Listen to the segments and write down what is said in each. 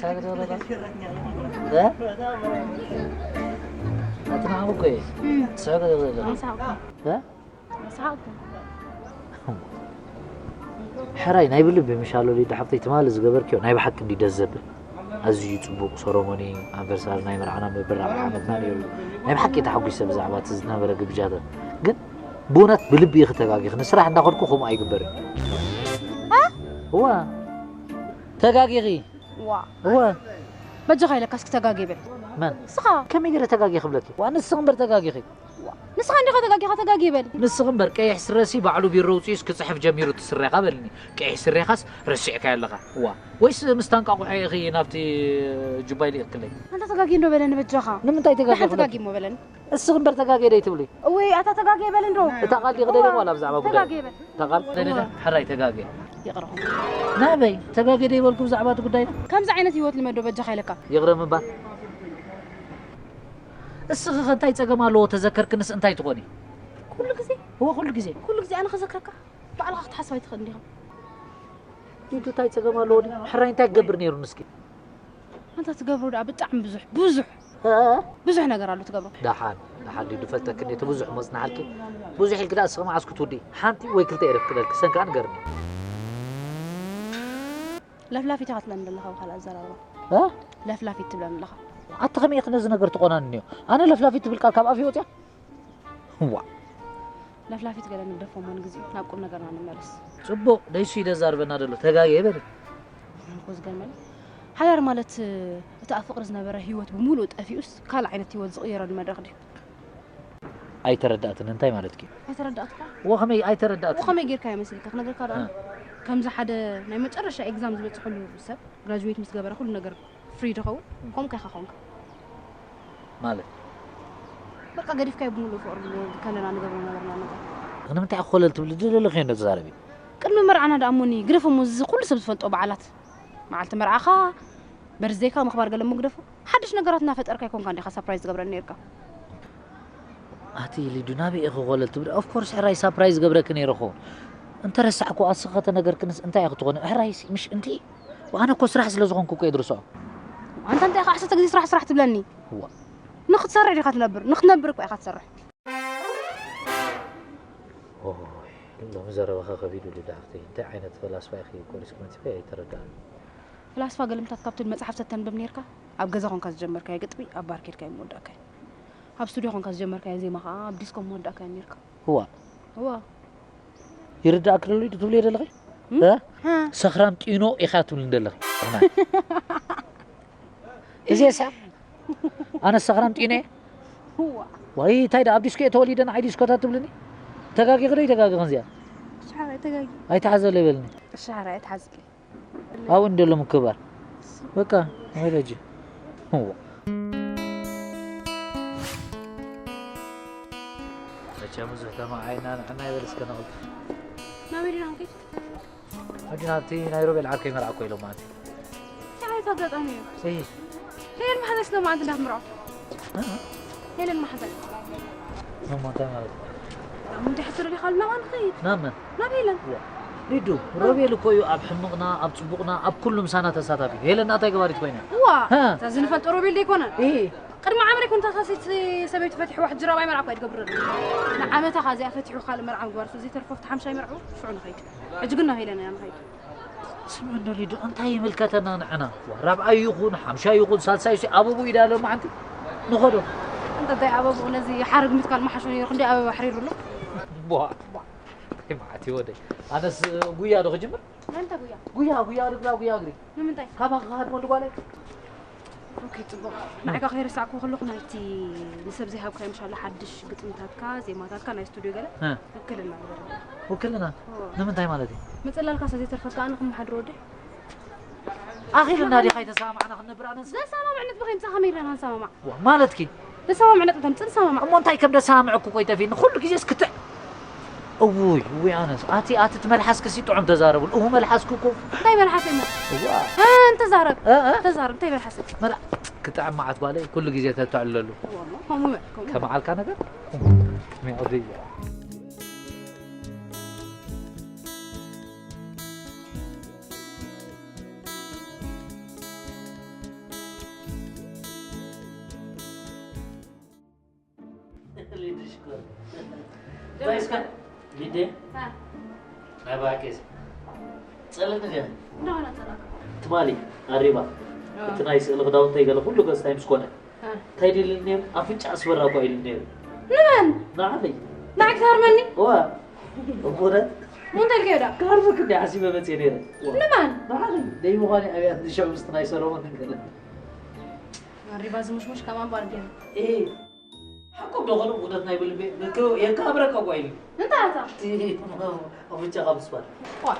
ሳቅ ዶ ዶ እ ኣትና እኮ እየ ሳቅ ዶ ዶ እ ሕራይ ናይ ብልቢ ምሻሎ ሊዳ ሓፍተይ ትማሊ ዝገበርክዮ ናይ ብሓቂ እንዲ ደስ ዘብል ኣዝዩ ጽቡቕ ሰረሞኒ ኣንቨርሳሪ ናይ መርዓና ምብራቕ ዓመትና ነይሩ ናይ ብሓቂ ተሓጒሰ ብዛዕባ እቲ ዝነበረ ግብጃተ ግን ብእውነት ብልቢ ኢኺ ተጋጊኺ ንስራሕ እንዳኸድኩ ከምኡ ኣይግበርን እዋ ተጋጊኺ ዋ እወ በጃኻ ኢለካ እስኪ ተጋጊ በል መን ንስኻ ከመይ ገይረ ተጋጊ ክብለኪ ዋ ንስኺ እምበር ተጋጊኺ ንስኻ እንዲኻ ተጋጊኻ ተጋጊ በል ንስኺ እምበር ቀይሕ ስረሲ ባዕሉ ቢሮ ውፅኡስ ክፅሕፍ ጀሚሩ እቲ ስረኻ በልኒ ቀይሕ ስሬኻስ ረሲዕካዮ ኣለኻ ዋ ወይስ ምስ ታንቃቑሖ ኢኺ ናብቲ ጁባይ ልኢኽክለይ ኣንታ ተጋጊ እንዶ በለኒ በጃኻ ንምንታይ ተጋጊ ደሓን ክብለኪ ተጋጊ እሞ በለኒ እስኺ እምበር ተጋግየ ደይ ትብሊ? እወይ ኣታ ተጋግየ በል እንዶ። እታ ቃል ዲኺ ደሊኺ ዋላ ብዛዕባ ጉዳይ? ተጋግየ በል። እታ ቃል ደሊኺ? ሕራይ ተጋግየ። ይቕረኹም። ናበይ? ተጋግየ ደይ በልኩ ብዛዕባ እቲ ጉዳይ? ከምዚ ዓይነት ህይወት ልመዶ በጃኻ ኢለካ። ይቕረ ምባል? እስኺ ኸ እንታይ ጸገም ኣለዎ ተዘከርክንስ እንታይ ትኾኒ? ኩሉ ግዜ? እወ ኩሉ ግዜ። ኩሉ ግዜ ኣነ ኸዘክረካ? ባዕልኻ ክትሓስብ ኣይትኽእልን ዲኻ? ሊዱ እንታይ ጸገም ኣለዎ ድዩ? ሕራይ እንታይ ክገብር ነይሩ ንስኪ? ኣንታ ትገብሮ ደኣ ብጣዕሚ ብዙሕ ብዙሕ እ? ብዙሕ ነገር ኣሎ ትገብሮ። ደሓን ደሓን ሊዱ ፈልጠኪ እንዴ እቲ ብዙሕ መጽናሓልኪ ብዙሕ ኢልኪ ደኣ እስኺ መዓስ ክትውድኢ ሓንቲ ወይ ክልተ እየ ክብለልኪ ሰን ከኣ ንገርኒ። ለፍላፊት ኢኻ ትብለኒ ዘለኻ ብኻልእ ኣዘራርባ። እ? ለፍላፊት ትብለኒ ኣለኻ። ኣቲ ከመይ ኢኺ ነዚ ነገር ትቆናንንዮ? ኣነ ለፍላፊት ትብል ቃል ካብ ኣፍይ ወጽያ? ዋእ! ለፍላፊት ገለ ንግደፎ እሞ ንግዚኡ ናብ ቁም ነገርና ንመለስ። ጽቡቕ፣ ደይሱ እዩ ደዛርበና ደሎ፣ ተጋግየ በሊ። ኣነ እኮ ዝገርመኒ፣ ሓዳር ማለት እቲ ኣብ ፍቕሪ ዝነበረ ህይወት ብምሉኡ ጠፊኡስ ካልእ ዓይነት ህይወት ዝቕየረሉ መድረኽ ድዩ? ኣይተረዳእትን፣ እንታይ ማለትኪ እዩ? ኣይተረዳእትካ? ወኸመይ ኣይተረዳእትን? ወኸመይ ጌርካዮ መሲልካ ክነግረካ ዶ? እ። ከምዚ ሓደ ናይ መጨረሻ ኤግዛም ዝበጽሐሉ ሰብ ግራጁዌት ምስ ገበረ ኩሉ ነገር ፍሪ ዶ ኸውን? ከምኡ ከይካ ኾንካ። ማለት? በቃ ገዲፍካዮ ብምሉእ ፍቕሪ ከለና ንገብሮ ነበርና ነገር። ንምንታይ ኢኺ ኮለል ትብሊ? ድለለኺ እንዶ ተዛረቢ። ቅድሚ መርዓና ደኣ እሞኒ ግደፎ እሞ እዚ ኩሉ ሰብ ዝፈልጦ በዓላት። መዓልቲ መርዓኻ፣ በርዝደይካ ምኽባር ገለ እሞ ግደፎ። ሓድሽ ነገራት እናፈጠርካ ኣይኮንካ እንዲኻ ሳፕራይዝ ትገብረኒ ነይርካ። ኣቲ ሊዱ ናበይ ኢኺ ኮለል ትብሊ? ኦፍ ኮርስ ሕራይ ሳፕራይዝ ገብረኪ ነይረ ክኸውን። እንተ ረሳዕኩ ኣስኺ ከተነገርክንስ እንታይ ኢኺ ትኾኒ? ሕራይሲ ምሽ እንቲ ኣነ እኮ ስራሕ ስለ ዝኾንኩ እኮ እየ ድርስዖ። ኣንታ እንታይ ኢኻ ዓሰርተ ግዜ ስራሕ ስራሕ ትብለኒ? እዋ። ንኽትሰርሕ ዲኻ ትነብር? ንኽትነብር እኮ ኢኻ ትሰርሕ። ኦይ፣ ሎሚ ዘረባኻ ከቢዱ ሊዳ ሓፍተይ። እንታይ ዓይነት ፈላስፋ ኢኺ ቆሪስኪ መጺኺ ኣይተረድኣንን። ፈላስፋ ገልምታት ካብተን መጽሓፍቲ ተንብብ ኔርካ? ኣብ ገዛ ኮንካ ዝጀመርካዮ ግጥሚ ኣብ ባር ኬድካ እዩ መወዳእካዮ። ኣብ ስቱድዮ ኮንካ ዝጀመርካዮ ዜማ ከኣ ኣብ ዲስኮ መወዳእካዮ ኔርካ። እዋ። እዋ። ይርዳእኪ ደሎ ዶ ትብልዮ ዘለኺ? እም? እ? ሃ። ሰኽራም ጢኖ ኢኻ ትብልኒ ዘለኺ። እዚ እሳ ኣነ ሰኽራም ጢኖ እየ? እዋ። ወይ እንታይ ደኣ ኣብ ዲስኮ እየ ተወሊደ ንዓይ ዲስኮታት ትብልኒ? ተጋጊኺ ዶ ይተጋግኽን እዚኣ? ሻዕራይ ተጋጊ። ኣይትሓዘለይ በልኒ። ሻዕራይ ኣይትሓዘለይ። ኣብኡ እንደሎ ምክባር በቃ ወለጂ እዋ መቸም ብዙሕ ተማዓይና ንዕና ይበል እስከ ነቕልጥፍ ናበይ ዲና ክንከይድ ሕጂ ናብቲ ናይ ሮቤል ዓርከይ መርዓ እኮ ኢሎም ማለት እዩ እንታይ ዓይነት ኣጋጣሚ እዩ እይ ሄለን መሓዛይ ስለ መዓልቲ እንዳትምርዖ እ? ሄለን መሓዛይ እሞ እንታይ ማለት እዩ እንዲ ሕስር ዲኻ ናብኣ ንኸይድ ናብ መን ናብ ሄለን ዋ፣ ሊዱ፣ ሮቤል እኮ እዩ ኣብ ሕምቕና፣ ኣብ ጽቡቕና፣ ኣብ ኩሉ ምሳና ተሳታፊ። ሄለና እንታይ ገባሪት ኮይና? እዋ፣ ሃ። እዛ ዝንፈልጦ ሮቤል ዶ ኣይኮነን? እሂ። ቅድሚ ዓመት ኣይኮን እታ ሰይቲ ሰበይቲ ፈቲሕዋ ሕጂ ራብዓይ መርዓ እኳ ኣይትገብረሉ። ንዓመታ ኸኣ እዚኣ ፈቲሑ ካልእ መርዓ ምግባር እሱ ዘይተርፎ ኣብቲ ሓምሻይ መርዕኡ ሽዑ ንኸይድ። ሕጂ ግን ናብ ሄለና ኢና ንኸይድ። ስምዑ እንዶ ሊዱ፣ እንታይ ይምልከተና ንዕና? ዋ፣ ራብዓይ ይኹን፣ ሓምሻይ ይኹን፣ ሳልሳይ ሲ ኣበብኡ ኢዳ ኣሎ መዓንቲ ንኸዶ። እንተ እንታይ ኣበብኡ ነዚ ሓረግ ምትካል መሓሾ ነይሩ፣ ክንደይ ኣበባ ኣሕሪሩሉ? ቧ፣ ቧ። እንታይ መዓት እዩ ወደይ? ኣነስ ጉያ ዶ ክጅምር? መን እንታይ ጉያ? ጉያ፣ ጉያ እግሪ፣ ጉያ እግሪ። ንምንታይ? ካባኻ ክሃድመሉ ጓለይ? ኦኬ፣ ጽቡቕ። ንዓኻ ከይረሳዕኩ ከለኹ ናይቲ ንሰብ ዘይሃብካዮ ምሻሎ ሓድሽ ግጥምታትካ፣ ዜማታትካ ናይ ስቱድዮ ገለ እ። ውክልና ግበረልና። ውክልና? እዎ። ንምንታይ ማለት እዩ? ምጽላልካ ስለ ዘይተርፈካ ኣነ ክመሓድሮ ወደይ። ኣኺልና ዲኻ ኣይተሰማማዕና ክንነብር ኣነስ? ዘሰማምዕ ነጥቢ ከይምጻእ ከመይ ኢልና ንሰማማዕ? ዋ፣ ማለትኪ? ዘሰማምዕ ነጥቢ ተምጽእ ንሰማማዕ። እሞ እንታይ ከም ደሰማምዐኩ ቆይ ጠፊእኒ። ኩሉ ግዜ እስክትዕ-፣ እውይ፣ እውይ ኣነስ። ኣቲ፣ ኣቲ እቲ መልሓስኪ ሲ ጥዑም ተዛረቡሉ። እው መልሓስኪ እኮ። እንታይ መልሓስ እሞ? እዋ። እ፣ እንተዛረብ። እ፣ እ? ተዛረብ፣ እንታይ መልሓስ? መላ-፣ ክጥዕም መዓት ጓለይ ኩሉ ግዜ ተተዕልለሉ። እዋ፣ እሞ፣ ከምኡ በል፣ ከምኡ። ከመዓልካ ነገር? ሚዕድያ። እንታይ እስከ ሊደ? ናይ ባቄስ ጸለኒ ድያ? ትማሊ ኣሪባ እቲ ናይ ስእሊ ክዳውንተይ ገለ ኩሉ ገጽታይ ምስ ኮነ እንታይ ደልኒ ነይሩ? ኣፍንጫ ኣስበራ እኳ ኢሉ ነይሩ። ንመን? ንዓኸይ። ንዓይ ክትሃርመኒ? እዋ። እኮ ደ? ምን ተልከ ዳ? ክሃርመክ እንዲ ሓሲበ መጽየ ነይረ። ንመን? ንዓኸይ። ደይ ምዃነ ኣብያት ንሽዑ ምስቲ ናይ ሰሎሞን ንገለ። ኣሪባ ዝሙሽሙሽ ከማን ባል ገይሩ። እህ። ሓቆም ዶ ኾኑ እውነት ናይ ብልቤ ምክሩ የካብረካ እኳ ኢሉ። እንታይ ኣታ? እቲ ኣፍንጫኻ ምስባል። ዋ።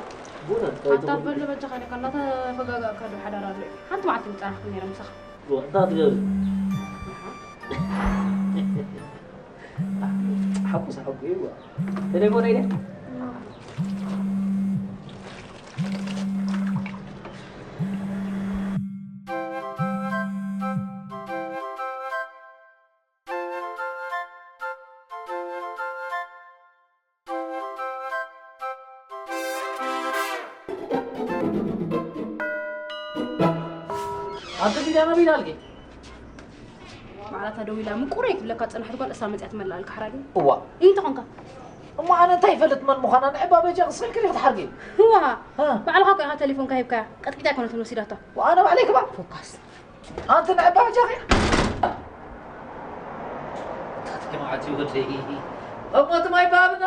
ብእውነት ኣታ በሉ በጃኻ ኢለካ እናተፈጋጋእካ ዶ ሓዳር ኣሎ? ሓንቲ መዓልቲ ምጸናሕኩ ነይረ ምሳኻ። ዋ፣ እንታይ ትገብር? ሓቁ ሳሓቁ እዩ። ዋ። ቴሌፎን ኢለ? ኣንተ ዲዳ ነቢላ ኣልኪ? ማዕላታ ደው ኢላ ምቁረይ ትብለካ ጸናሕቲ ጓል እሳ መጽያ ትመልኣልካ ሓራዲ። እዋ። እንታይ ኾንካ? እሞ ኣነ እንታይ ይፈልጥ መን ምዃና ንዕባ በጃ ክስልክ ዲኺ ትሓርጊ? እዋ። እ። ባዕልኻ እኮ ኢኻ ቴሌፎንካ ሂብካያ። ቀጥቂጣ ኣይኮነትን ወሲዳቶ። ወኣነ ባዕለይ ክባ? ፎካስ። ኣንቲ ንዕባ በጃኺ። ታትኪ መዓት ይወደይ። እሞ ትማይ ባብና።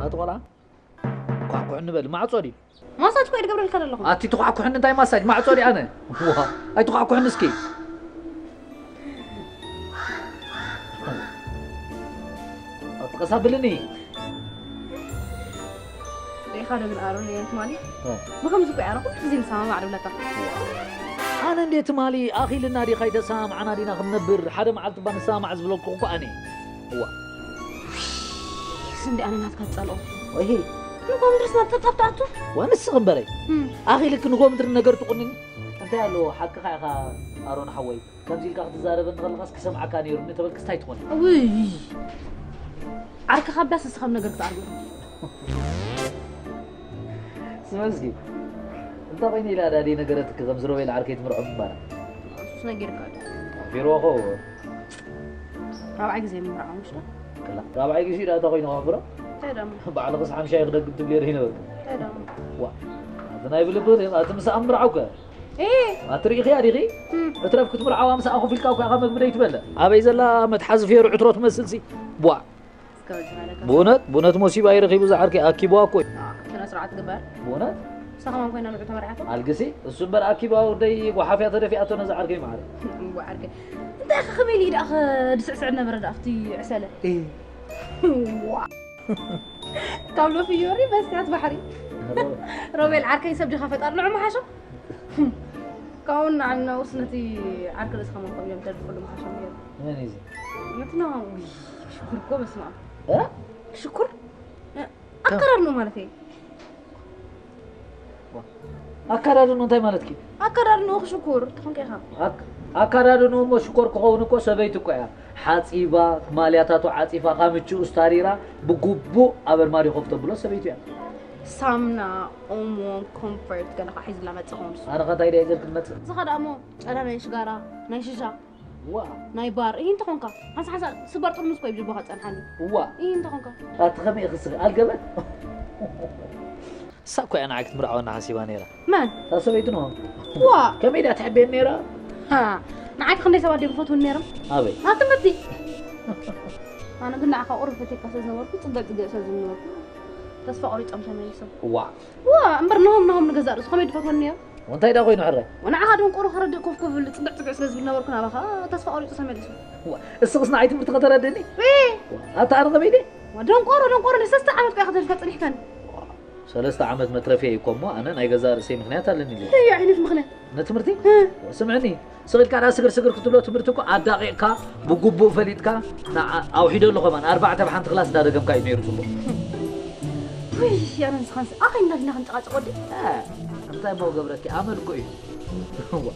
ኣቲ ቆልዓ፣ ኳዕኩዕ ንበል። ማዕጾ ድዩ? ማሳጅ እኮ እየ ዝገብረልካ ዘለኹ። ኣቲ ትኳዕኩሕኒ እንታይ ማሳጅ? ማዕጾ ድዩ ኣነ? ዋ፣ ኣይትኳዕኩሕኒ እስኪ። ኣቲ ቀስ ኣብልኒ። ሪኢኻ ዶ ግን ኣሮን፣ እየ ትማሊ እ። ብኸምዚ እኮ እየ ኣረ ኩሉ ግዜ ንሰማማዕ ዶ ብለካ። ኣነ እንዴ ትማሊ ኣኺልና ዲኻ ኣይተሰማምዓና ዲና ክንነብር፣ ሓደ መዓልቲ እባ ንሰማማዕ ዝብለኩ እኮ ኣነ። እዋ። ስንዲ ኣነ ናትካ ትጸልኦ። ወይሂ። ንጎምድርስ ናብ ተጣብጣቱ? ወንስኽ እምበረይ። እም። ኣኺልክ ንጎምድር ነገር ትቑንኒ? እንታይ ኣለዎ፣ ሓቅኻ ኢኻ ኣሮን ሓወይ። ከምዚ ኢልካ ክትዛረበኒ ከለኻስ ክሰምዓካ ነይሩ እንተበልክስ እንታይ ትኾኒ? ውይ! ዓርክኻ ብላስ ንስኻ ነገር ክትኣርጎ። ስመ እስኪ፣ እንታይ ኮይነ ኢላ ዳዲ ነገረትኪ ከምዚ ሮቤል ዓርከይ ትምርዖ ምንባራ? እሱስ ነጊርካ ድዩ? ኣፊርዎ ኸው። ራብዓይ ግዜ ምምርዓው ምሽ ዶ? ክላ፣ ራብዓይ ግዜ ዳ እንታይ ኮይኑ ከፍሮ? እንታይ ደሞ? ባዕልኽስ ሓምሻይ ክደግም ትብሊ ዶ ይነበርኩ? እንታይ ደሞ? ዋ፣ ኣቲ ናይ ብልቢ፣ ኣቲ ምሳኣ ምርዓው ከ? ኤ! ኣቲ ርኢኽያ ዲኺ? እም። ዕትረፍ ክትምርዓዋ ምሳኣ ኮፍ ኢልካ እኮ ኢኻ መግቢ ደይትበልዕ። ኣበይ ዘላ መትሓዚ ፌሩ ዕትሮ ትመስልሲ? ቧ። እስከ ወዲ ማለካ። ብእውነት፣ ብእውነት ሞሲባ ይረኺቡ ዝዓርከይ ኣኪብዋ እኮ እዩ። ኣ፣ ስነ ስርዓት ግበር። ብእውነት? ንሳ ከማን ኮይና ንዑ ተመርዓቶ? ኣልግሲ፣ እሱ እምበር ኣኪብዋ ወደይ ጓሓፍያ ተደፊኣቶ ነዛ ዓርከይ ማዕረ። እምቧ ዓርከይ። እንታይ ከ ከመይ ኢሉ ደኣ ከ ድስዕስዕ ነበረ ደኣ ኣብቲ ዕሰለ? እ። ዋ። ካብ ሎፊዮሪ በስታት ባሕሪ። ሮቤል ዓርከይ ሰብ ዲኻ ፈጣሪ ንዑ መሓሾ? ካብኡ ንዓና ውስ ነቲ ዓርኪ ርእስኻ መንኮብ እዮም ተድፍሉ መሓሾ ነይሩ። መን እዩ እዚ? ነቲ ና-፣ ውይ፣ ሽኩር እኮ በስመ ኣብ። እ? ሽኩር? እ፣ ኣከራርንኡ ማለት እዩ። ኣከዳድንኡ እንታይ ማለትኪ? ኣከዳድንኡ ክሽኩር ትኾንካ ኢኻ። ኣክ-፣ ኣከዳድንኡ እሞ ሽኮር ክኸውን እኮ ሰበይቲ እኮ እያ። ሓጺባ፣ ማልያታቱ ዓጺፋ፣ ካምችኡ ስታሪራ፣ ብግቡእ ኣብ ኣርማድዮ ኮፍ ተብሎ ሰበይቱ እያ። ሳምና፣ ኦሞ፣ ኮምፎርት ገለ ከዓ ሒዝላ መጽእ ኸውን ንሱ። ኣነ ኸ እንታይ ድየ ሒዘልኪ ዝመጽእ? እዚ ኸ ደኣ እሞ ጨና ናይ ሽጋራ፣ ናይ ሽሻ፣ ዋ። ናይ ባር፣ እሂ እንተኾንካ፣ ሓንሳ ሓንሳ ስባር ጥርሙዝ እኮ እዩ ብጀቦኻ ጸንሓኒ። ዋ። እሂ እንተኾንካ። ኣቲ ኸመይ ኢኺ ስኺ? ኣልገበ? እሳ እኮ እያ ንዓይ ክትምርዓወና ሓሲባ ነይራ። መን? እታ ሰበይቲ ንሆም። ዋ! ከመይ ድያ ትሕቤን ነይራ? ሃ፣ ንዓይ ክንደይ ሰባት ድዮም ዝፈትውኒ ነይሮም? ኣበይ? ኣብ ትምህርቲ። ኣነ ግን ንዓኻ ቁሩብ ፈትየካ ስለ ዝነበርኩ፣ ጽግዕ ጽግዕ ስለ ዝነበርኩ፣ ተስፋ ቆሪጾም ተመሊሶም። ዋ! ዋ! እምበር ንሆም፣ ንሆም ንገዛእ ርእሱ ከመይ ድፈትወኒ ነይሩ? ወንታይ ዳ ኮይኑ ሕራይ? ወንዓኻ ደንቆሮ ከረድእ ኮፍ ኮፍ ዝብል ጽግዕ ጽግዕ ስለ ዝብል ነበርኩ፣ ናባኻ ተስፋ ቆሪጹ ተመሊሱ። ዋ፣ እስኽስ ንዓይ ትምህርቲ ከተረድእኒ? እ! ዋ፣ ኣታ ኣነ ከመይ ድየ? ዋ፣ ደንቆሮ፣ ደንቆሮ፣ ንሰለስተ ዓመት ቆይ ከተልካ ጽኒሕካኒ። ዋ፣ ሰለስተ ዓመት መትረፊ እኮ እሞ፣ ኣነ ናይ ገዛ ርእሰይ ምኽንያት ኣለኒ ኢለ። እንታይ ዓይነት ምኽንያት? ንትምህርቲ? እ። ዋ፣ ስምዕኒ፣ ስቕ ኢልካ ደኣ ስግር ስግር ክትብሎ ትምህርቲ እኮ ኣዳቒቕካ፣ ብግቡእ ፈሊጥካ፣ ንዓ-፣ ኣውሒዶ ኣሎ ከማን፣ ኣርባዕተ ብሓንቲ ክላስ እንዳደገምካ እዩ ነይሩ ጽቡቕ። ውይ፣ ኣነ ንስኻንስ ኣኸይ እንዳድና ክንጨቓጨቕ ወዲ? እ፣ እንታይ እሞ ገብረኪ፣ ኣመል እኮ እዩ። ዋ።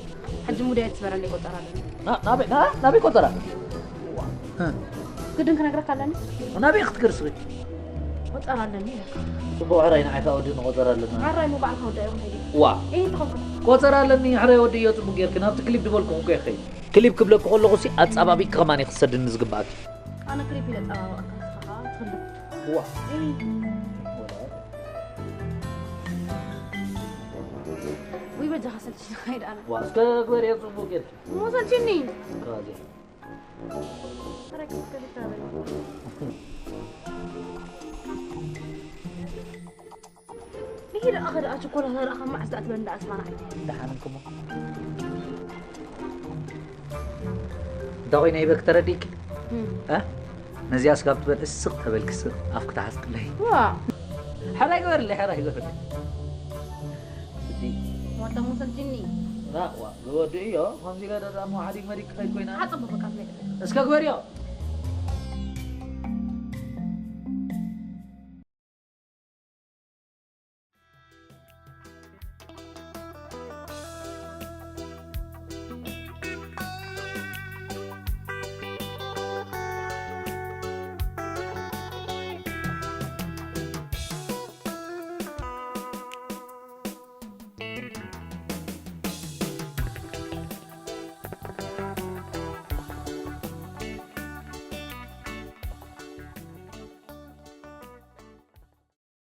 ሕጂ ሙዳይ ትስበረለይ ቆጸራ ኣለኒ። ና-፣ ናበይ፣ ና-፣ ናበይ ቆጸራ? ዋ። እ። ግድን ክነግረካ ኣለኒ። ናበይ ክትገርስኺ? ቆጸራ ኣለኒ ኢለካ። ጽቡቕ ሕራይ ንዓይ ከኣ ወዲ ንቆጸራ ኣለና። ዓራይ ሞ ባዕልካ ወዳእ ይኹን ከይዲ። ዋ እይ ትኸውን። ቆጸራ ኣለኒ ሕራይ ወዲ እዮ ጽቡቕ ጌርኪ ናብቲ ክሊፕ ድበልኩም እኮ ይኸይድ። ክሊፕ ክብለኪ ከለኹሲ ኣጻባቢቂ ከማን ክሰድኒ ዝግባኣኪ። ኣነ ክሊፕ ኢለ ጸባበቐካ ንስኻ ከኣ ትኽልፍ። ዋ እይ ውይ በጃኻ ሰልችኒ ከይድ ኣነ። ዋ እስከ ግበርዮ ጽቡቕ ጌርኪ። ሞ ሰልችኒ። ካዜ ሕራይ ክትከልፍ ትራበል። ይሄ ደኣ ኸደኣ ቸኮላታ ደኣ ካብ መዓስ ደኣ ትበልዕ ደኣ ስማና። ደሓንኩሞ እንታይ ኮይነ ይበክ ተረዲእኪ? እ? ነዚኣ ስጋብ ትበል እስቕ ተበልኪ ስቕ ኣፍኪ ተሓዝቅለይ። ዋ ሕራይ ግበርለይ፣ ሕራይ ግበርለይ። ስዲ ዋታ ሞ ሰልችኒ። ራ ዋ ግወዱ እዮ ከምዚ ኢለ ደኣ ሞ ሓዲግ መዲግ ክኸይድ ኮይና። ሓጽቡ በቃ ትመይጥ። እስከ ግበርዮ።